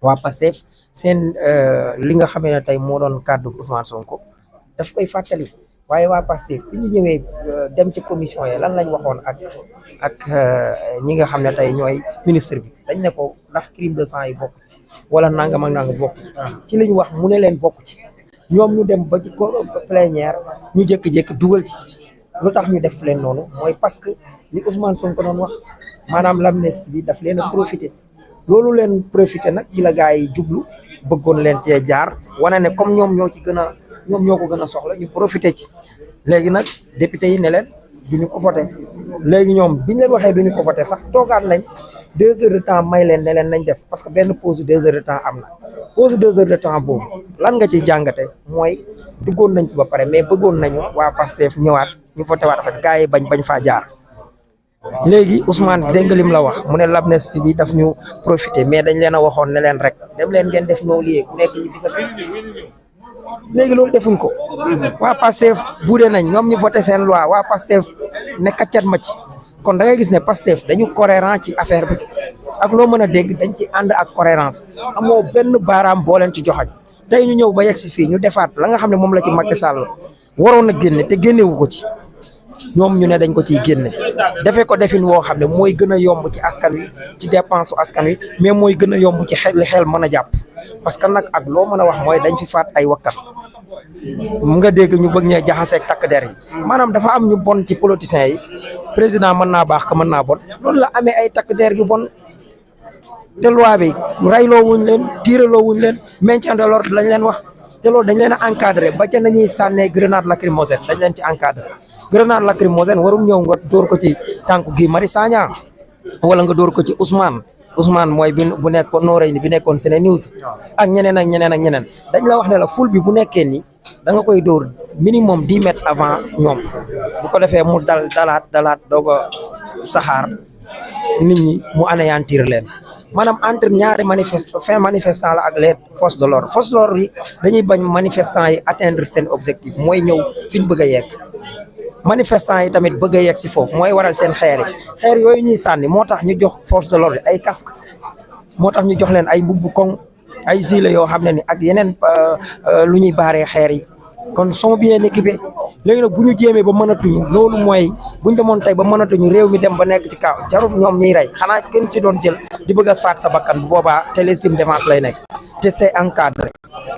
waa Pastef seen li nga xamee ne tey moo doon kàddu Ousmane Sonko daf koy fàttali waaye waa Pastef bi ñu ñëwee dem ci commission yi lan lañ waxoon ak ñi nga xam ne tey ñooy ministre bi dañ ne ko ndax crime de sang yi bokk ci wala nangam ak nangam bokk ci li ñu wax mu ne leen bokk ci ñoom ñu dem ba ci plénière ñu jékki-jékki dugal ci lu tax ñu def leen noonu mooy parce que li Ousmane Sonko doon wax maanaam l'amnistie bi daf leen a profité loolu leen profité nag ci la gars yi jublu bëggoon leen cee jaar wane ne comme ñoom ñoo ko gën a soxla ñu profité ci léegi nag député yi ne leen duñu ko voté léegi ñoom biñ leen waxee duñu ko voté sax toogaat nañ 2 heures de temps may leen ne leen nañ def parce que benn pause 2 heures de temps am na pause 2 heures de temps boobu lan nga ciy jàngate mooy duggoon nañ ci ba pare mais bëggoon nañu waa Pastef ñëwaat ñu voté waat affaire gars yi bañ faa jaar léegi Ousmane dégg nga lim la wax mu ne l'amnistie bi daf ñu profité mais dañ leen a waxoon ne leen rek dem leen ngeen def non lieu ku nekk ñu bisa léegi loolu defuñ ko waa Pastef buudee nañ ñoom ñu voté seen loi waa Pastef ne kaccat ma ci kon da ngay gis ne Pastef dañu cohérent ci affaire bi ak loo mën a dégg dañ ci ànd ak cohérence amoo benn baaraam boo leen ci joxañ tey ñu ñëw ba yegg si fii ñu defaat la nga xam ne moom la ci Macky Sall waroon a génne te génnewu ko ci ñoom ñu ne dañ ko ciy génne defee ko defin woo xam ne mooy gën a yomb ci askan wi ci dépense su askan wi mais mooy gën a yomb ci xel mën a jàpp parce que nag ak loo mën a wax mooy dañ fi faat ay wakkat mu nga dégg ñu bëgg ñee jaxaseeg takk der yi maanaam dafa am ñu bon ci politiciens yi président mën naa baax ka mën naa bon loolu la amee ay takk der yu bon te loi bi rayloo wuñ leen tiiraloo wuñ leen maintien de l'ordre lañ leen wax te loolu dañ leen a encadré ba ca nañuy sànnee grenade lacrymogène dañ leen ci encadré grenade lacrymogène warum ñëw nga dóor ko ci tànku Guy Marius Sagna wala nga dóor ko ci Ousmane mooy bu nekkoon Noreyni bi nekkoon Sene News ak ñeneen dañ la wax ne la ful bi bu nekkee ni da nga koy dóor minimum 10 mètres avant ñoom bu ko defee mu dalaat doog a saxaar nit ñi mu anéantir leen maanaam entre ñaari manifestant la ak les forces de l'ordre yi dañuy bañ manifestants yi atteindre seen objectif mooy ñëw fi ñu bëgg a yegg manifestants yi tamit bëgg a yegg si foofu mooy waral seen xeer yooyu ñuy sànni moo tax ñu jox force de l'ordre ay casque moo tax ñu jox leen ay mbubbu koŋ ay gilet yoo xam ne ni ak yeneen lu ñuy baaree xeer yi kon sont bien équipés léegi nag bu ñu jéemee ba mënatuñu loolu mooy buñ demoon tey ba mënatuñu réew mi dem ba nekk ci kaw jarul ñoom ñuy rey xanaa kenn ci doon jël di bëgg a faat sa bakkan bu boobaa te légitime défense lay nekk te c'est encadré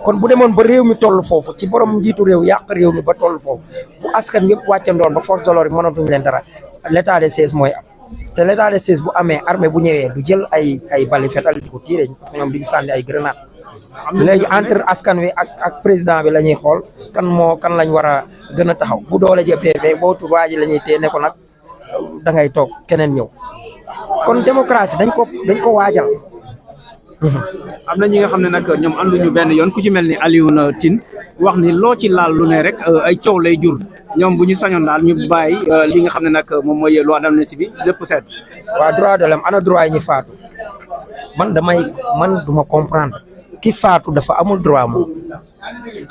kon bu demoon ba réew mi toll foofu ci borom njiitu réew yàq réew mi ba toll foofu bu askan yëpp wàccandoon ba force de l'ordre yi mënatuñ leen dara l'état de siège mooy am te l'état de siège bu amee armée bu ñëwee du jël ay bali fetal di ko tiire ñoom duñu sànni ay grenade léegi entre askan wi ak président bi la ñuy xool kan lañ war a gën a taxaw bu doole jëppee boo tubaab ji la ñuy téye ne ko nag da ngay toog keneen ñëw kon démocratie dañ ko waajal. am na ñi nga xam ne nag ñoom ànduñu benn yoon ku ci mel ni Alioune Tine wax ni loo ci laal lu ne rek ay coow lay jur ñoom bu ñu sañoon daal ñu bàyyi li nga xam ne nag moom mooy loi d'amnistie bi lépp seet. waa droit de l'homme ana droit yi ñu faatu man duma comprendre. ki faatu dafa amul droit moom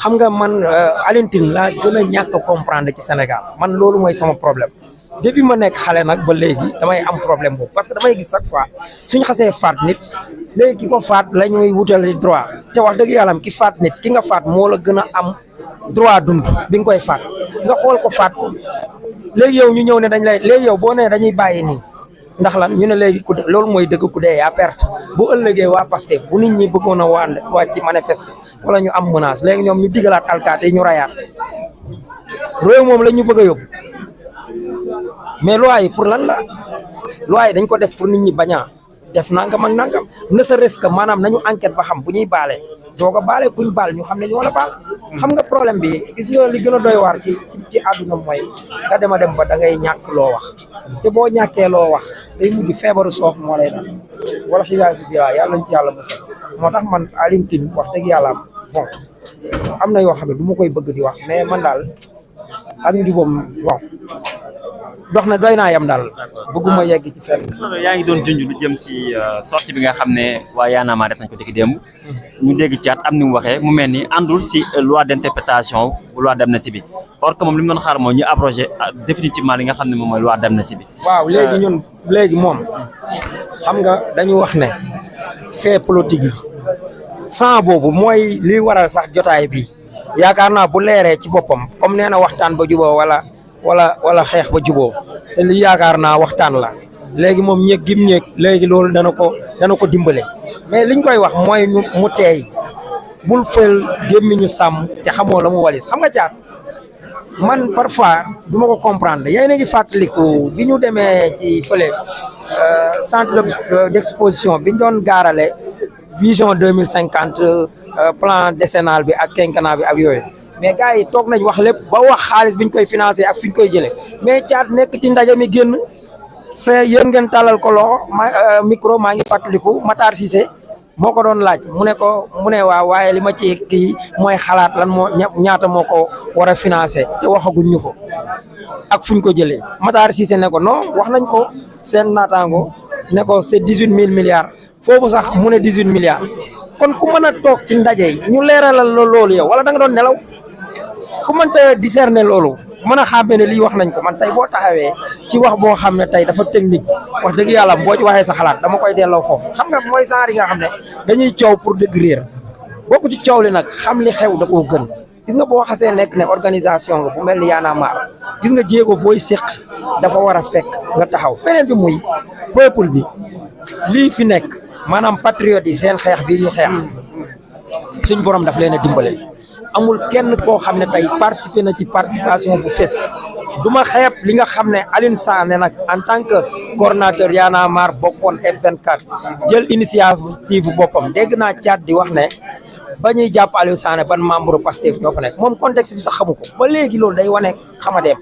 xam nga man Alioune Tine laa gën a ñàkk a comprendre ci Sénégal man loolu mooy sama problème depuis ma nekk xale nag ba léegi damay am problème boobu parce que damay gis chaque fois suñu xasee faat nit léegi ki ko faat la ñuy wutali droit te wax dëgg yàlla ki faat nit ki nga faat moo la gën a am droit dund bi nga koy faat nga xool ko faat ko léegi yow ñu ñëw ne léegi yow boo nee dañuy bàyyi nii ndax lan ñu ne léegi loolu mooy dëgg ku dee yaa perte bu ëllëgee waa Pastef bu nit ñi bëggoon a wàcc manifester wala ñu am menace léegi ñoom ñu digalaat alkaate yi ñu rayaat réew moom la ñu bëgg a yóbbu mais loi yi pour lan la loi yi dañ ko def pour nit ñi bañ a def nangam ak nangam ne serait-ce que maanaam nañu enquête ba xam bu ñuy baale doog a baale kuñ baal ñu xam ne ñoo la baal xam nga problème bi gis nga li gën a doy waar ci àdduna mooy nga dem ba da ngay ñàkk loo wax te boo ñàkkee loo wax day mujj feebaru soof moo lay dal wala xibaar si biir yàlla ñu ci yàlla mos moo tax man Alioune Tine wax dëgg yàlla bon am na yoo xam ne du ma koy bëgg di wax mais man daal ak njubam bon dox na doy naa yam daal bëgguma yegg ci fenn. yaa ngi doon junj lu jëm si sortie bi nga xam ne waa Y'en a marre def nañ ko dégg démb ñu dégg caat am ni mu waxee mu mel ni àndul si loi d'interprétation bu loi d'amnistie bi or que moom li mu doon xaar mooy ñu abrogé définitivement li nga xam ne moom mooy loi d'amnistie bi. waaw léegi moom xam nga dañu wax ne fait politique yi sang boobu mooy liy waral sax jotaay bi yaakaar naa bu leeree ci boppam comme nee na waxtaan ba juboo wala xeex ba juboo te li yaakaar naa waxtaan la léegi moom ñeeg gim ñeeg léegi loolu dana ko dimbale mais liñ koy wax mooy mu teey bul fël gémmiñu sàmm te xamoo la mu walis xam nga Caat man parfois du ma ko comprendre yéen a ngi fàttaliku bi ñu demee ci fële centre d'exposition bi ñu doon gaarale vision 2050 plan décennal bi ak quinquennat bi ak yooyu mais gars yi toog nañ wax lépp ba wax xaalis biñ koy financé ak fi ñu koy jëlee mais Caat nekk ci ndaje mi génn c'est yéen ngeen tàllal ko loxo micro maa ngi fàttaliku Matar Cissé moo ko doon laaj mu ne waaw waaye li ma ci kii mooy xalaat lan moo ñaata moo ko war a financé te waxaguñ ñu ko ak fuñ ko jëlee Matar Cissé ne ko non wax nañ ko seen naataango ne ko c'est 18 000 milliards foofu sax mu ne 18 milliards kon ku mën a toog ci ndaje yi ñu leeralal loolu yow wala da nga doon nelaw ku mënta discerner loolu mën a xàmmee ne lii wax nañ ko man tey boo taxawee ci wax boo xam ne tey dafa technique wax dëgg yàlla boo ci waxee sa xalaat dama koy delloo foofu xam nga mooy genre yi nga xam ne dañuy coow pour dëgg réer bokku ci coow li nag xam li xew da koo gën gis nga boo xasee nekk ne organisation nga bu mel ni Y'en a marre gis nga jéego booy séq dafa war a fekk nga taxaw beneen bi muy peuple bi lii fi nekk maanaam patriote yi seen xeex bii ñu xeex suñ borom daf leen a dimbale amul kenn koo xam ne tey participé na ci participation bu fes du ma xeeb li nga xam ne Alioune Sané nag en tant que coordonnateur Y'en a marre bokkoon F24 jël initiative boppam dégg naa Caat di wax ne ba ñuy jàpp Aliou Sané ban membre Pastef ñoo fa nekk moom contexte bi sax xamu ko ba léegi loolu day wane xamadeem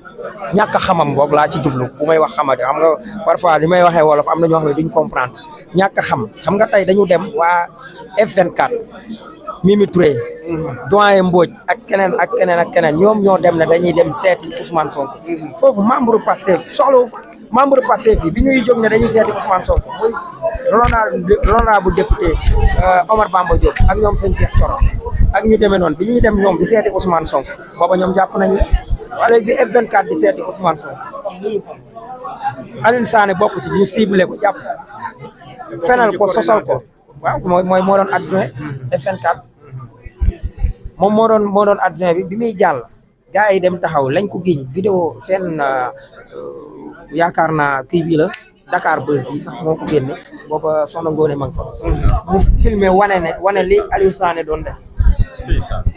ñàkk a xamam boog laa ci jublu bu may wax xamade xam nga parfois li may waxee wolof am na ñoo xam ne duñ comprendre ñàkk a xam nga tey dañu dem waa F24 Mimi Touré doyen Mbodj ak keneen ñoom ñoo dem ne dañuy dem seeti Ousmane Sonko foofu membre Pastef soxlawu fa membre Pastef yi bi ñuy jóg ne dañuy seeti Ousmane Sonko muy l'honorable député Omar Bamba Diop ak ñoom sëñ Cheikh Thioro ak ñu demee noonu bi ñuy dem ñoom di seeti Ousmane Sonko booba ñoom jàpp nañ la wala bi F24 di seeti Ousmane Sonko Alioune Sané bokk ci ñu ciblé ko jàpp fenal ko sosal ko waaw mooy moo doon adjoint F24 moom moo doon adjoint bi muy jàll gars yi dem taxaw lañ ko giñ vidéo seen yaakaar naa kii bii la Dakar Buzz bi sax moo ko génne booba soxna Ngoone ma ngi fa mu filmé wane li Aliou Sané doon def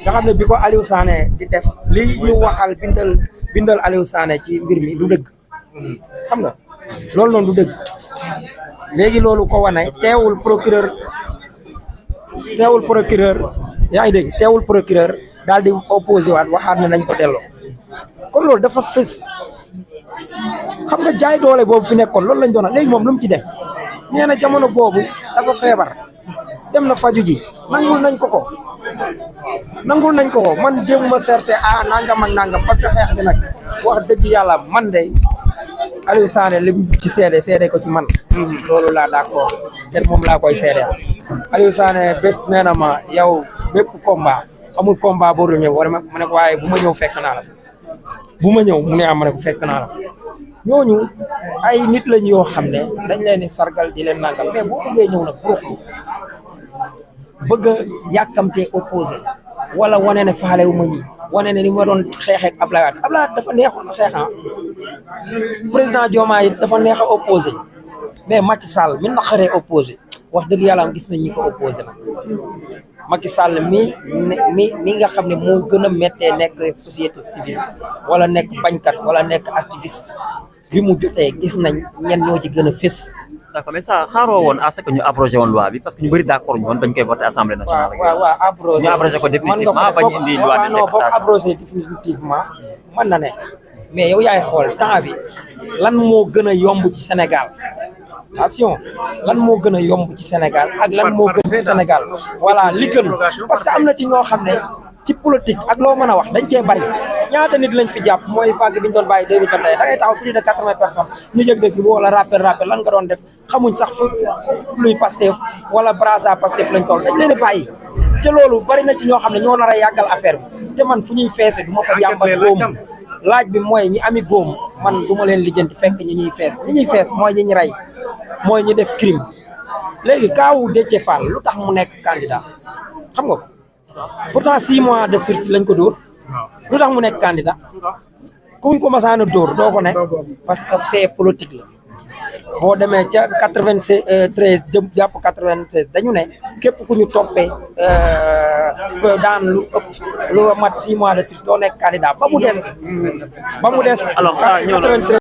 nga xam ne bi ko Aliou Sané di def li ñu waxal bindal Aliou Sané ci mbir mi du dëgg xam nga loolu noonu du dëgg léegi loolu ko wane teewul procureur yaa ngi dégg teewul procureur daal di opposé waat waxaat ne nañ ko delloo kon loolu dafa fës xam nga jaay doole boobu fi nekkoon loolu lañ doon léegi moom lu mu ci def nee na jamono boobu dafa feebar dem na faju ji nangul nañ ko man jéem ma cherché nangam ak nangam parce que xeex bi nag wax dëgg yàlla man de Aliou Sané lim ci seede ko ci man loolu laa d'accord te moom laa koy seedeel Aliou Sané bés nee na ma yow bépp combat amul combat boo dul ñëw wala ma ne ko waaye bu ma ñëw fekk naa la fa bu ma ñëw mu ne am ma ne ko fekk naa la fa ñooñu ay nit lañ yoo xam ne dañ leen di sargal di leen nangam mais boo bëggee ñëw nag buruxlu bëgg a yàkkamtee opposé wala wane ne faale wu ma ñi wane ne ni ma doon xeexee ak Ablaye Wade dafa neexoon a xeexan président Diomaye dafa neex a opposé mais Macky Sall mi naqaree opposé wax dëgg yàlla gis nañ ñi ko opposé nag Macky Sall mi nga xam ne moo gën a méttee nekk société civile wala nekk bañkat wala nekk activiste bi mu jotee gis nañ ñen ñoo ci gën a fés. d'accord mais ça xaaroo woon à ce que ñu abrogé woon loi bi parce que ñu bëri d'accord ñu woon bañ koy voté assemblée nationale. waaw abrogé ñu abrogé ko définitivement bañ indi loi d'interprétation. boo ko abrogé définitivement mën na nekk mais yow yaay xool temps bi lan moo gën a yomb ci Sénégal attention lan moo gën a yomb ci Sénégal ak lan moo gën ci Sénégal voilà li gën parce que am na ci ñoo xam ne ci politique ak loo mën a wax dañ cee bari ñaata nit lañ fi jàpp mooy vague bi ñu doon bàyyi 2021 da ngay taxaw plus de 80 personnes ñu jëg dëkk bi wala rappel lan nga doon def xamuñ sax fu luy Pastef wala brasa Pastef lañ toll dañ leen di bàyyi te loolu bari na ci ñoo xam ne ñoo nar a yàggal affaire bi te man fu ñuy feese du ma fa jàmbat góom laaj bi mooy ñi ami góom man du ma leen lijjanti fekk ñi ñuy fees mooy ñi ñu rey mooy ñi def crime léegi kaawu Déthié Fall lu tax mu nekk candidat xam nga ko pourtant 6 mois de sursis lañ ko dóor lu tax mu nekk candidat kuñ ko masaana dóor doo ko nekk parce que fait politique la boo demee ca 93 jëm jàpp 96 dañu ne képp ku ñu toppee daan lu ëpp lu mat 6 mois de sursis doo nekk candidat ba mu des alors ça ñëw na